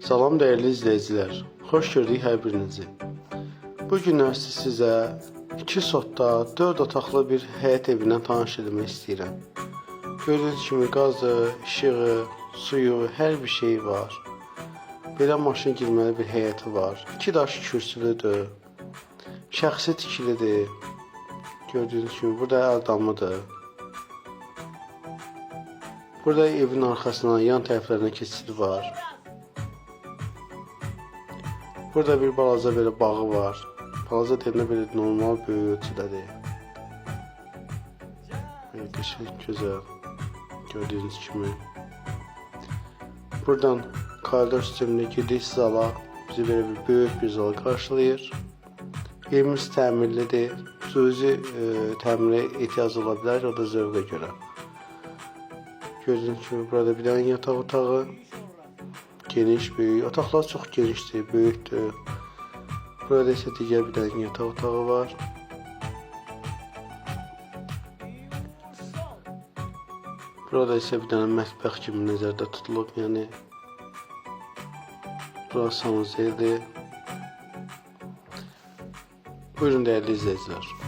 Salam dəyərli izləyicilər, xoş gördük hər birinizi. Bu günlər sizə 2 sotda 4 otaqlı bir həyət evindən tanış etmək istəyirəm. Gördüyünüz kimi qazı, işığı, suyu, hər bir şeyi var. Belə maşın girməli bir həyəti var. 2 daş kürsülüdür. Şəxsi tikilidir. Gördüyünüz kimi burada əl damıdır. Burada evin arxasına, yan tərəflərinə keçid var. Burada bir balaca belə bağı var. Balaca deyəndə belə normal böyük ölçüdədir. Belə qəşəng, gözəl. Gördüyünüz kimi. Buradan koridor sistemində girdik zala. Bizi belə bir böyük bir zal qarşılayır. Evimiz təmirlidir. Cüzi təmirə ehtiyac ola bilər, o da zövqə görə. Gördüyünüz kimi burada bir dənə yataq otağı. Geniş, böyük. Otaqlar çox genişdir, böyükdür. Burada isə digər bir dənə yataq otağı var. Burada isə bir dənə mətbəx kimi nəzərdə tutulub, yəni burası sanuzeldir. Buyurun dəyərli izləyicilər.